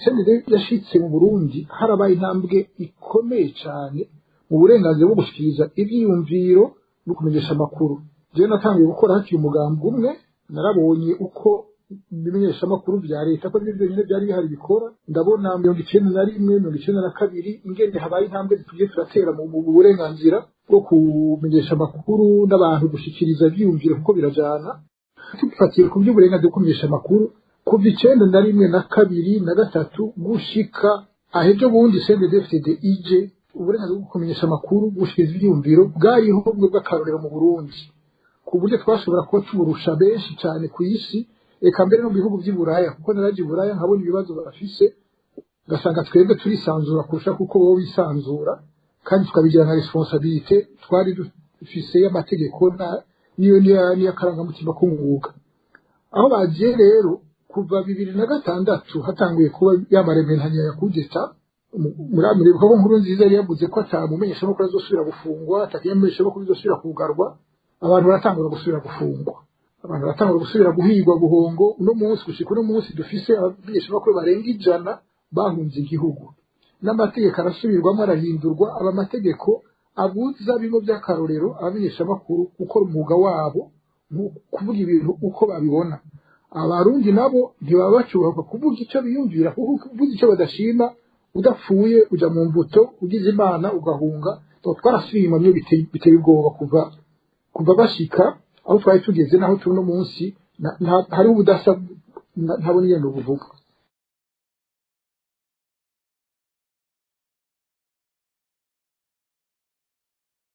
CNDD yashitse mu Burundi, harabaye intambwe ikomeye cyane mu burenganzira bwo gushikiriza ivyiyumviro no kumenyesha amakuru. Jewe natangiye gukora hakiri umugambi umwe, narabonye uko ibimenyeshamakuru vya leta, ko arivyo vyonyene vyari bihari bikora. Ndabona 91, 92, ingene habaye intambwe tugiye turatera mu burenganzira bwo kumenyesha amakuru n'abantu gushikiriza ivyiyumviro, kuko birajana. Tufatiye ku by'uburenganzira bwo kumenyesha amakuru, kuva 91 na kabiri na gatatu gushika ahejo bundi CNDD-FDD ije, uburenganzira bwo kumenyesha amakuru, gushikiriza ivyiyumviro bwariho bumwe bw'akarorero mu Burundi, ku buryo twashobora kuba tuburusha benshi cyane ku isi, eka mbere no mu bihugu vy'i Buraya, kuko naraje i Buraya nkabona ibibazo bafise, ugasanga twebwe turisanzura kurusha kuko bo bisanzura, kandi tukabigira nka responsabilité twari dufise y'amategeko niyo n'iy'akarangamutima k'umwuga. Aho bagiye rero, kuva 2006 hatanguye kuba yamarementanya ya kudeta, muribuka ko Nkurunziza yari yavuze ko atamumenyeshamakuru azosubira gufungwa, atakimenyeshamakuru azosubira kugarwa. Abantu baratangura gusubira gufungwa, abantu baratangura gusubira guhigwa guhongo. Uno munsi, gushika uno munsi, dufise abamenyeshamakuru barenga 100 bahunze igihugu. N'amategeko arasubirwamo, arahindurwa, aba amategeko abuza bimwe by'akarorero abamenyeshamakuru gukora umwuga wabo, kuvuga ibintu uko babibona. Abarundi nabo ntibaba bacyubahwa kuvuga icyo biyumvira, kuko kuvuga icyo badashima, udapfuye uja mu mbuto, ugize Imana ugahunga. Twarasubiye inyuma biteye ubwoba kuva bashika aho twari tugeze naho turi uno munsi. Hariho ubudasa, ntabona ingene buvuga.